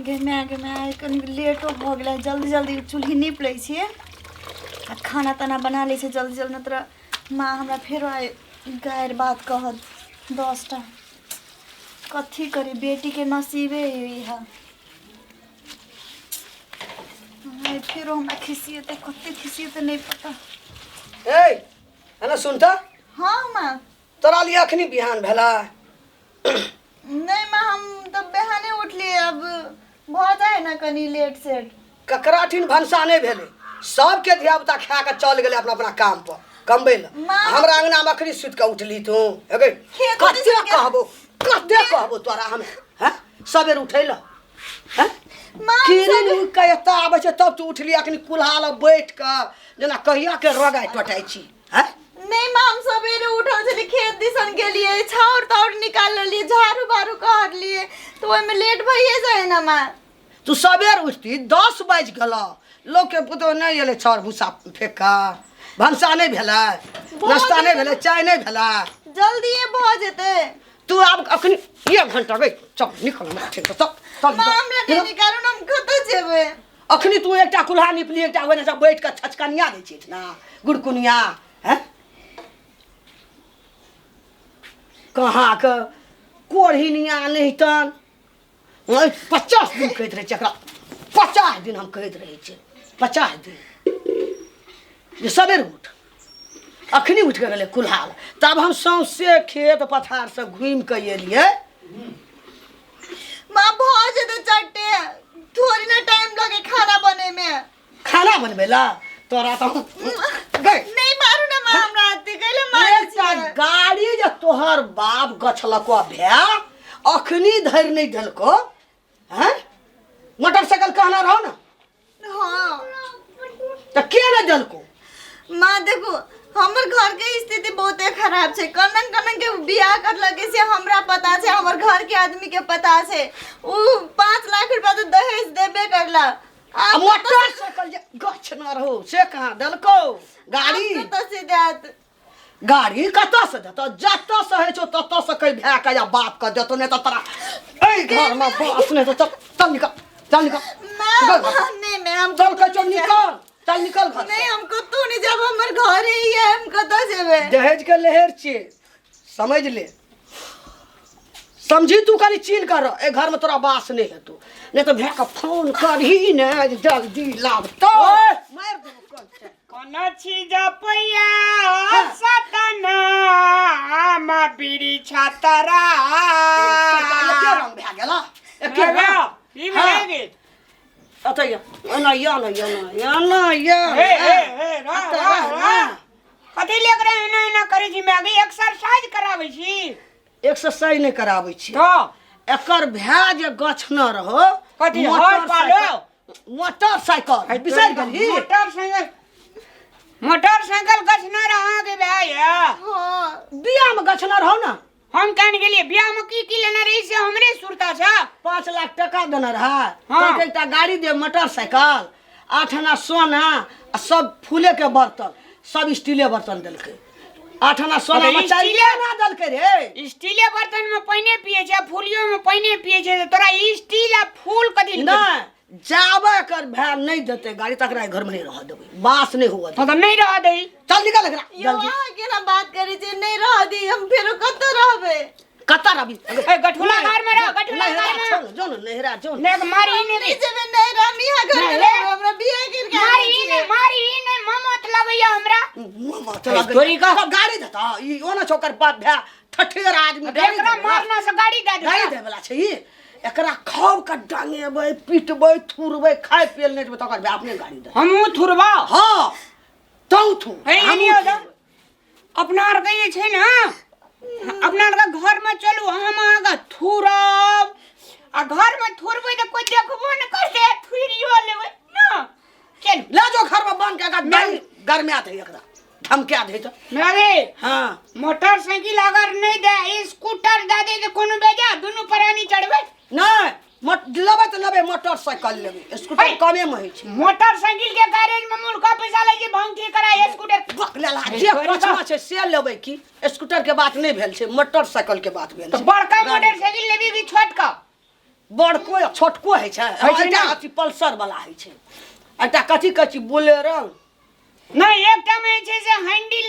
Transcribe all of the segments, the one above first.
गे माय, गे माय, कनि लेटो भऽ गेलै। जल्दी जल्दी चूल्ही नीप लै छियै आ खाना ताना बना लै छियै जल्दी जल्दी, नहि तऽ माँ हमरा फेरो आइ गारि बात कहत 10टा। कथी करी, बेटीके नसीबे इएह। आइ फेरो हमरा खिसिएतै, कते खिसिएतै नहि पता। ए एना सुन तऽ। हाँ माँ। तोरा लिए अखनी बिहान भेला? नहीं माँ, हम तऽ बिहाने उठलियै, अब भऽ जाइ ने कनि लेट सेट। ककरा ठिन भनसा नहि भेलै, सबके धियापुता खा कऽ चल गेलै अपना अपना काम पर कमबै लए। हमरा अंगना मे अखनी सुति कऽ उठली तू हे? खेत कते दिस के- कहबो, कते कहबो तोरा हम, हैं? सबेर उठै लए, हैं? माँ, किरण उगि कऽ एतऽ आबै छै तब तू उठली, अखनी कुल्हा लग बैठ कऽ जेना कहिया के रगाइ टटाइ छी, हैं? नहीं माँ, हम सवेरे उठल छली, खेत दिसन गेलियै, छाउर ताउर निकाल लेलियै, झाड़ू बारू करलियै, तऽ ओहिमे लेट भइए जाइ ने माँ। तू सबेर उठती, 10 बाजि गेलौ, लोकके पुतोहु नहि एलै, छाउर भूसा फेंक कऽ भनसा नहि भेलै, नाश्ता नहि भेलै, चाय नहि भेलै। जल्दिए भऽ जेतै। तू आब अखनी एक घंटा गई, चल निकल हमरा ठीक, चल चल। माँ, हमरा नहि निकालू ने, हम कतऽ जेबै? अखनी तू एकटा कुल्हा निपली, एकटा ओहिना सब बैठ कऽ छचकनिया दै छियै ना गुड़कुनिया, हैं? कहाँ के कोढ़िनिया नहीं तन 50 दिन कहैत रहै छै एकरा, 50 दिन हम कहैत रहै छियै, 50 दिन जे सबेर उठ। अखनी उठि कऽ गेलै कुल्हाल, तब हम सौंसे खेत पथारसँ घुमि कऽ एलियै। माँ, भऽ जेतै चट्टे, थोड़ी ना टाइम लगे खाना बने में। खाना बनबै ला तोरा तऽ हम गई। नहीं मारू ना माँ, हमरा अथी कैले मारै एकटा छियै? गाड़ी जे तोहर बाप गछलको भए अखनी धरि नहि देलको, हैं? मोटरसाइकिल कहना रहो ना। हाँ। तऽ के नहि देलको? माँ देखू, हमर घर के स्थिति बहुते खराब छै। कनन कनन के बियाह करलकै से हमरा पता छै, हमर घर के आदमी के पता छै। उ 5 लाख रुपया तऽ दहेज देबे करला। आ आब मोटरसाइकिल जे गछ न रहो से कहाँ देलको गाड़ी? आब कतऽ से देत? गाड़ी कतऽ से देतौ? जतऽ से होइ छौ ततऽ से कहि भाय के या बाप के देतौ, नहि तऽ तोरा एहि घर मे बास नहि देतौ। चल निकल, चल निकल। माँ, निकल घर। माँ, नहीं, मैं हम चल कह, चल निकल, चल निकल घर से। नहीं, हम कतौ नहीं जाब, हमर घर ही है, हम कतऽ जेबै? दहेज के लहर छियै, समझ ले, समझी तू कनि चीन कर, एहि घर में तोरा बास नहीं हेतौ, नहीं तो भाय के फोन करही ने जे जल्दी लाब तो ओए! मारि देबौ कंचे। कोना छी जपैया सतना मा बीड़ी छातरा। एके रंग भए गेला, एके रंग। ई भए गेल। एतऽ या, एना या ने, या ने, या ने, या। हे हे हे, रह एतऽ रह रह रह ने। कथी ले एकरा एना एना करै छी मैगी? एक्सरसाइज कराबै छी? एक्सरसाइज नहि कराबै छी। तऽ एकर भाय जे गछ न रहो। कथी, हर पालो? मोटरसाइकिल बिसरि गेलही? मोटरसाइकिल, मोटरसाइकिल गछना रहा के भाय? हाँ। बियाह में गछना रहो ना। हम कान गेलिए बियाह में की की लेना रही से हमरे सुरता छ। 5 लाख टका देने रहा। हाँ। कहलकै एकटा गाड़ी दे, मोटरसाइकिल, 8 आना सोना आ सब फूले के बर्तन, सब स्टीले बर्तन देलकै। 8 आना सोना अरे में स्टीले- 4 आना देलकै रे। स्टीले बर्तन में पानि पिए छै, फूलियो में पानि पिए छै, तऽ तोरा स्टील आ फूल कथी? नहि, जाबे एकर भाय नहि देतै गाड़ी तकरा घर में नहि रहऽ देबै, बास नहि हुअ देबै। हाँ, तऽ नहि रहऽ दही। चल निकल एकरा यौ, जल्दी। अहाँ केना बात करै छियै? नहि रहऽ दी, हम फेरो कतऽ रहबै? कतऽ रहबी? ए, गठुला घर में रह, गठुला नहिरा घर में। छौ ने, जो ने नहिरा जो ने। नहीं मारी ही नहीं नहीं। जेबै, नहीं रहब, इहाँ घर में नहीं। रहब, हमरा बियाह करि के मारी आनै ही छियै। नहीं, मारी ही नहीं, ममत लगैया हमरा। मुँह में चला तोरी का- तब गाड़ी देता ई ओना छोकर बाप भाय ठठेर आदमी गाड़ी एकरा देबे। मारना से गाड़ी दे दे। गाड़ी देबे वाला छै ई। एकरा खाव के डांगेबै, पिटबै, थुरबै, खाय पिए नहि देबै तकर भाय अपने गाड़ी दे। हमहूँ थुरबा। हाँ, तौ थू। हे, हमहूँ एनी हो जा। थुरबै। अपना आर के जे छै ने, अपना आर के घर में चलू, हम अहाँके थुरब आ घर में थुरबै तऽ कोइ देखबो ने करतै, थुरियो लेबै ना। चलू। ले जो घर में बंद के एकरा दही गरमाए दही, एकरा धमका दही तऽ। मेरे हाँ। मोटरसाइकिल अगर नहि दे, स्कूटर दे दे तऽ कोनो बेजा, दुनू प्राणी चढ़बै। नहि, लेबै तऽ लेबै मोटरसाइकिल लेबै, स्कूटर है। कमे में होइ छै। मोटरसाइकिल के गैरेज में मुर्खा पैसा लै छै भांग कराय स्कूटर। बक लेला जे तोरी पछमा छै से लेबै की, स्कूटर के बात नहि भेल छै, मोटरसाइकिल के बात भेल तऽ छै। बड़का मोटरसाइकिल लेबी कि छोटका? बड़को आ छोटको होइ छै। होइ छै एकटा ने? अथी पल्सर वाला होइ छै, एकटा कथी कहै छी, बोलेरो। नहि, एकटा मे जे छै से हैंडल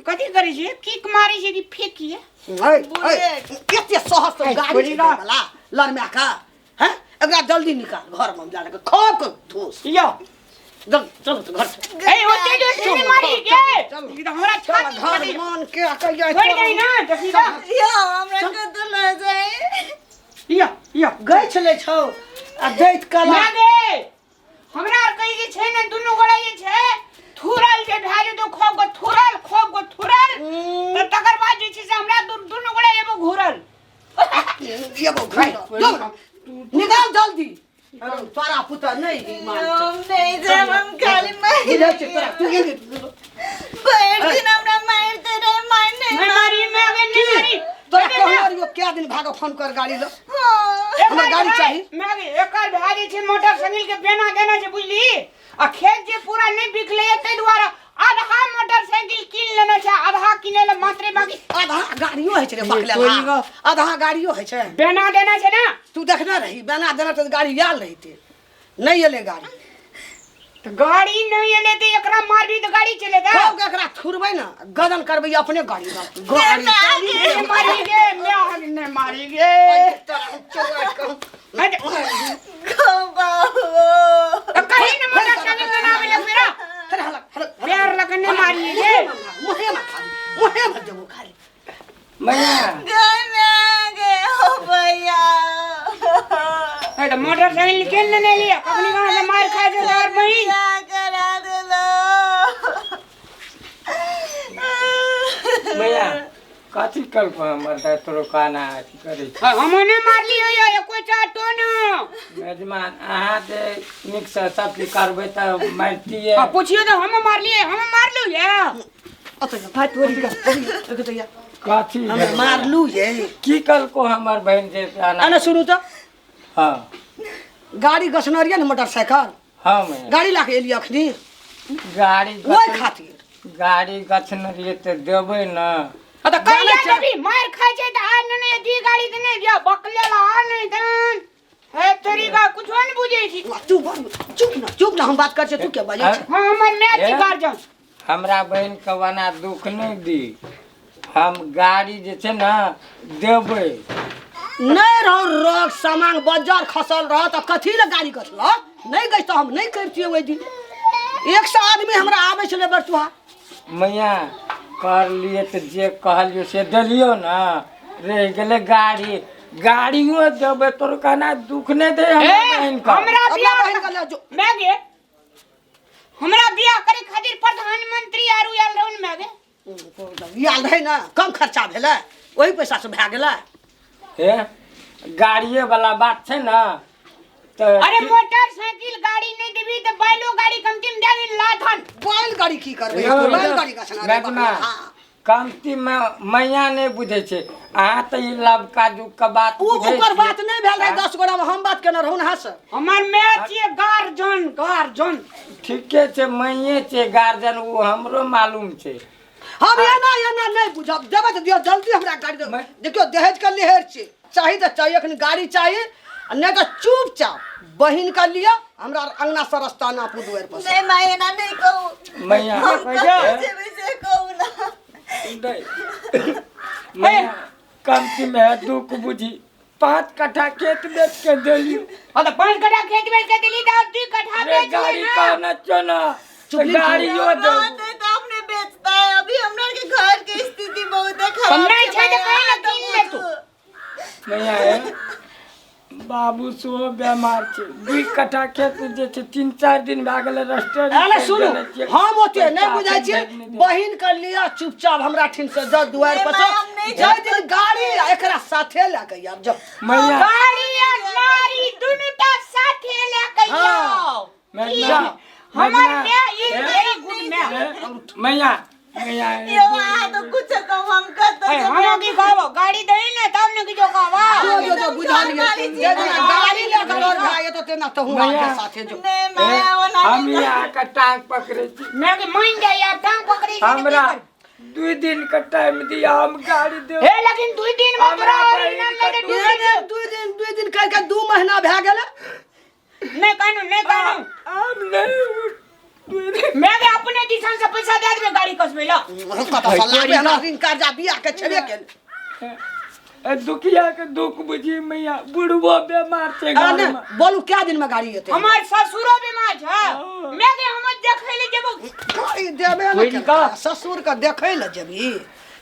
कथी करै छै, किक मारै छै कि फेकिए। ऐ, एते सहस ऐ, गाड़ी छोड़ी छै ना। वाला लड़मा का हैं, एकरा जल्दी निकाल, घर में जा के खो के धोस। यो। जल्दी चलो तो घर से। ए, ओते जोर से नहीं मारी के। चलो। ई तऽ हमरा चल छाती घर फटी। मान के आ कहिया छोड़ दे ना देखी तऽ। यो हमरा कतौ लऽ जाय। यो यो। गछि लै छौ आ दैत कला। ना गे, हमरा आर कही जे छै ने, दुनू गोड़ा जे छै थुरल जे भए जेतौ, खूब गो थुरल, खूब गो थुरल, तऽ तकर बाद जे छै से हमरा दुनू गोड़ा एगो घुरल। एगो घुरल। निकाल जल्दी, तोरा पुता नहीं मान। हम नहीं जाब, हम खाली मारि। बुझै छै तोरा, तू गेली। भरि दिन हमरा मारिते रहे, मारि नहीं। नहीं मारी मैं अगर नहीं मारी। तोरा कहलो रहियो क्या दिन भागो, फोन कर गाड़ी लो। हाँ। हमरा गाड़ी चाही। मैं एकर भए जे छै मोटरसाइकिल के बेना देने छै, बुझली? आ खेत जे पूरा नहीं बिकले, ताहि दुआरे आधा मोटरसाइकिल कीन लेने छै, आधा किने ले मात्रे बाकी। आधा गाड़ियो होइ छै रे बकले, आधा गाड़ियो होइ छै। बेना देने छै ने। तू देखने रही? बेना देने तऽ गाड़ी आयल रहिते, नहि एलै गाड़ी। तऽ गाड़ी नहीं एलै तऽ एकरा मारबी तऽ गाड़ी चले दा। खाओ के एकरा थुरबै ने, गदन करबै अपने गाड़ी रहत। गाड़ी नहीं मारी गे, मैं नहीं मारी गे। हट। गो बाबू। तऽ कहीं ने मोटरसाइकिल लेना आबै मेरा पैर लग नहीं मारी गे। मुहे में खाली, मुहे में देबो खाली। मैया। गए मैं गए हो भैया। हे तऽ मोटरसाइकिल केन लेने लिया, कखनी कहाँ से मार खा जेतै और बहिन। क्या करा देलो। मैया, कथी करबो हमर दाइ तोरो काना अथी करै छै? हम नहि मारली हो एको चाटो न। मेजमान, अहाँ जे नीकसँ सब चीज करबै तऽ मारितियै। आ पुछियो तऽ हम मारलियै, हम मारलू ये। कथी हम भेल? मारलू ये। की कहलको हमर बहिन जे आना? अने सुनू तऽ। हँ। गाड़ी गछने रहियै ने मोटरसाइकिल? हँ मैया। गाड़ी लए कऽ एलियै अखनी। गाड़ी ओहि खातिर। गाड़ी गछने रहियै तऽ देबै ने। आ तऽ कहिया जानै छै। देबी? मार खाइ छै तऽ आ नहि दी गाड़ी तऽ नहि दिया बकले ला आ नहि दन हे तोरी का कुछो नहि बुझै छी। तू बड़ चुप ना, चुप ना, हम बात कर छियै, तू के बाजै छै? हँ, हमर my छी गार्जियन। हमरा बहिनके ओना दुख नहि दी, हम गाड़ी जे छै ने देबै। नहि रहो रग सामान बजार खसल रह तऽ कथी लए गाड़ी गछल? नहि गछ तऽ हम नहि करितियै। ओहि दिन 100 आदमी हमरा आबै छलै बरसुहा। मैया, करलियै तऽ जे कहलियै से देलियौ ने, रहि गेलै गाड़ी, गाड़ियो देबै। तोर कहना दुख नहि दे हमरा ए, बहिनके। हमरा अपना बियाह बहिन के लए जो। मैं गे, हमरा बियाह करे खातिर प्रधानमंत्री आरू आयल रहून मैं गे। आयल रहै ने, कम खर्चा भेलै, ओहि पैसा से भए गेलै। हे, गाड़िए वाला बात छै ने तऽ। अरे मोटरसाइकिल गाड़ी नहीं देबी तऽ बैलो गाड़ी कमती में दे दी लाधन। बैल गाड़ी की करबै? यौ, बैल गाड़ी का छना रे? मेजमा, हाँ। कमती में मैया नहि बुझै छै, अहाँ तऽ ई लबका जुग के बात ओ बुझै ओकर छियै। बात नहि भेल रहै, 10 गोरा मे हम बात केने रहौं ने से। हमर my छियै गार्जियन, गार्जियन। ठीके छै, मैये छै गार्जियन, ओ हमरो मालूम छै। हम एना एना नहि बुझब, देबै तऽ दियौ जल्दी हमरा गाड़ी दियौ। देखियौ, दहेज के लेहर छै, चाही तऽ चाही, एखन गाड़ी चाही, आ नहि तऽ चुपचाप बहिन के लिअ, हमरा अंगना से रस्ता नापू दुआरि पर से। नहीं माय, एना नहीं कहू। मैया। हम कतौ जेबै से कहू ना। नहि। मैया, कमती में दुख बुझी, 5 कट्ठा खेत बेच के देलियौ। हाँ तऽ 5 कट्ठा खेत बेच के देली तऽ 2 कट्ठा रे बेच गाड़ी ले ना। कहना छौ ने चुपली गाड़ियो बात देबो। है तो अपने बेचता है, अभी हमरा के घर के स्थिति बहुत खराब नहीं छै तऽ माय, कहीं ना अहाँ तऽ कीन ले तू। बुझू। मैया हे, बाबू सेहो बेमार छै, 2 कट्ठा खेत जे छै 3-4 दिन भए गेलै रजिस्ट्री अरे करि सुनू, देने छियै। हम ओते नहि पैसा बुझै एखन छियै, भेज नहि देब। बहिन के लिअ चुपचाप हमरा ठीन से जा दुआरि पर नहीं, से। माय, हम नहीं जाहि दिन गाड़ी आ एकरा साथे लए के आयब, जाउ। मैया। गाड़ी आ नारी दुनू टा साथे लए के हाँ। आउ। मैया, हमर मैया, my is हे, वेरी गुड my. हे, मैया, मैया, यो अहाँ तो कुछ कहू, हम कतौ ए, जेबै? हम की कहबो, गाड़ी दही ने तब ने किछो कहबो। जो जो जो बुझलियै, जे जेना गाड़ी लए के घर भए जेतौ तेना तहूँ मैया। आके साथे जो। नहीं माया, ओना हम नहीं। अहाँके टांग पकड़ै छी। मैं के मान जाय आब टांग पकड़ै छी तऽ की हमरा करबै? 2 दिन के टाइम दिया, हम गाड़ी देब। हे लेकिन 2 दिन में तोरा हमरा ओरिजिनल बहिन के नहीं 2 दिन 2 दिन 2 दिन कह के 2 महीना भए गेल। नहीं कहनु, नहीं कहनु। हम नहीं 2 दिन। मैं भी अपने दिशन से पैसा दे देबे गाड़ी कसबै ला। कतऽ से लाबे हमरा ऋण कर्जा बियाह के छेबे केल। ए, दुखिया के दुख बुझी मैया, बुढ़बो बेमार छै अरे घर ने, में। बोलू क्या दिन में गाड़ी एतै? हमर ससुरो बीमार छै। मैं के हम देखै ले जेबो। गाड़ी देबे ने कोई केलकै। का? ससुर के देखै ले जेबही,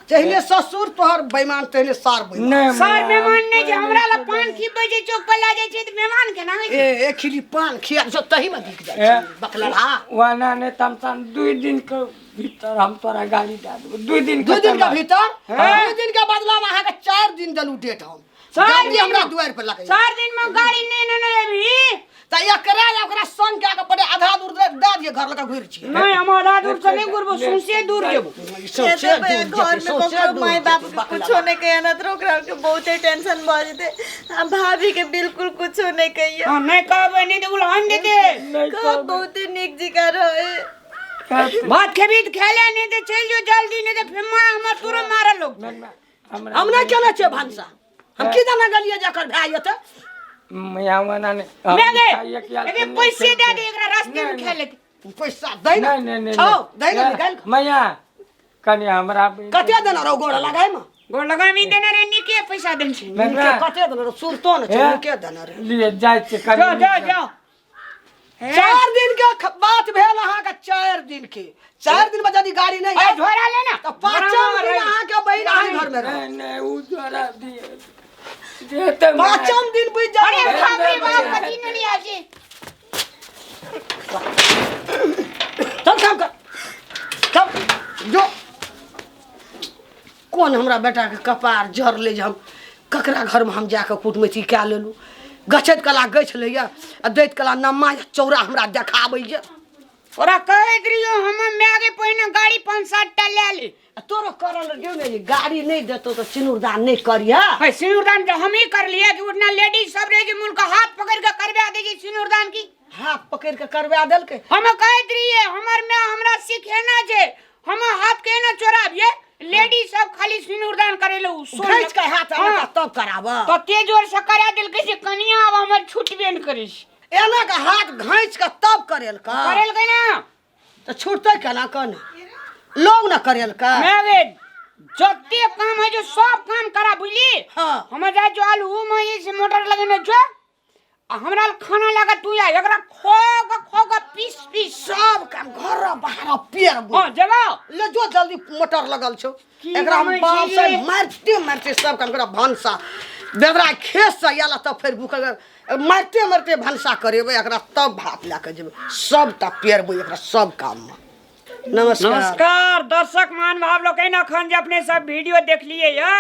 जहने ससुर तोहर बेईमान तहने सार बेईमान। नहीं सर मैया, मेहमान नहीं छै, हमरा ला पान खिबै छै, चौक पर ला जाइ छै तऽ मेहमान केना होइ छै? ए एक खिली पान खिया जो तही में बिक जाइ ए, छै बकलहा। वाना ने तमसान 2 दिन के भीतर हम तोरा गाली दे देबो। 2 दिन 2 दिन के समय। भीतर? 2 दिन के बदला में अहाँके 4 दिन देलू डेट हम। चार जल्दी दिन हमरा में? दुआरि पर लगै। 4 दिन में गाड़ी नहीं ने ने अभी। तऽ एकरा या ओकरा संग कए के पड़े आधा दूर दे दियै घर लग घुरि छियै। नहीं हम आधा दूर से नहीं घुरबो, सौंसे दूर जेबो। सौंसे ये तो भैया दूर घर जेतै, में सौंसे ककरो दूर माय बाप जेतै, के बकला। कुछो नहीं कहिया ना तो ओकरा के बहुते टेंशन भऽ जेतै। आ भाभी के बिल्कुल कुछो नहीं कहिया। हाँ, नहीं कहबै नहीं तऽ उलहन देतै। नहीं कहब कहबै। बहुते नीक जिका रहे। भात खेबी तऽ खेले नहीं तऽ चलि जो जल्दी, नहीं तऽ फेर माँ हमर तुरंत मारऽ लोग। हमरा हम नहि केने छियै भनसा, हम की जाने गेलियै जे एकर भाय एतै। मैया वना ने मैं गे, खाइए के आयल एबे तऽ नहि पैसे दे खेबै। दे एकरा रास्ते में नहीं, खा लेते। पैसा दै ने। नहीं, नहीं, नहीं, छौ, नहीं। दै ने निकालि कऽ। मैया कनि हमरा कते देने रहौ गोड़ लगाय में? गोड़ लगाय में देने रहे नीके पैसा देने छै। मैया। नीके कते देने रहौ? सुरतो ने छै, हे? नीके देने रहै। लिए जाइ छियै कनि। जाओ, जाओ, जाओ। हे? 4 दिन के बात भेल अहाँके, 4 दिन के। 4 दिन में यदि गाड़ी नहीं अरे आयत, झोरा ले ना। तऽ 5 दिन अहाँके बहिन अहाँ घर में रहत। नहीं, नहीं, उ झोरा दिए। जेतै मैया। 5 दिन बुझि जाउ। अरे बाप रे बाप, नहीं, कथी नहीं आजे। चल काम कर, चल जो। कोन हमरा बेटा के कपार जरले जे हम ककरा घर में हम जाके कुटमैती कए लेलहुँ। गछैत कला गछि लैया आ दैत कला नम्मा या चौरा हमरा देखाबैया। ओकरा कहैत रहियो हमर माय के पहिने गाड़ी 5-7 टा लए ले। आ तोरो करल रहियौ ने जे गाड़ी नहि देतौ तऽ सिनुरदान नहि करिहे। है सिनुरदान तऽ हमही करलियै कि उतना लेडीज सब रहे जे मुनका हाथ पकड़ के करवा दे जे सिनुरदान की। हाथ पकड़ के करवा देलकै। हम कहैत रहियै हमर माय हमरा सिखेना छै, हम हाथ के ना चोराबियै, लेडीज सब खाली सिनुरदान करे ले उ सोन घैच के हाथ हाँ। आनत तब कराब। तते जोर से करा देलकै जे कनिया आब हमर छुटबे ने करै छै। एना के हाथ घैच के तब करेलकै। करेलकै ना तऽ छुटतै केना कने? लोग न करेलकै। मैं गे जते काम है जो सब काम करा बुझली। हाँ। हमर जाय जो आलू में से मोटर लगेने जो आ हमरा ल खाना लगा तू आ एकरा खो के खो के पीस पीस सब काम घर बाहर पेड़ बुझ। हां जगाओ ले जो जल्दी मोटर लगल छौ। की एकरा हम कमै बाप छी से रे? मारते मारते सब काम एकरा भनसा बेदरा खेत से आयल तब फेर भूख मारते मारते भनसा करेबै एकरा तब भात लए के जेबै सबटा पेरबै एकरा सब काम में। नमस्कार। नमस्कार दर्शक महानुभाव लोग, अखन जे अपने सब वीडियो देखलिए या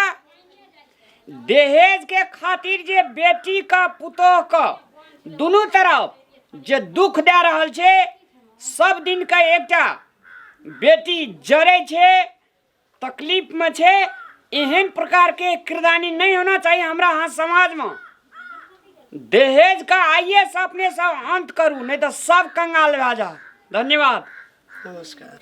दहेज के खातिर जे बेटी का पुतोह का दुनू तरफ जे दुख दे रहल छै, सब दिन का एकटा बेटी जरे छै, तकलीफ में छै, एहन प्रकार के किरदानी नहीं होना चाहिए हमरा यहाँ समाज में। दहेज का आइए से अपने सब अंत करू, नहीं तो सब कंगाल भए जा। धन्यवाद। नमस्कार।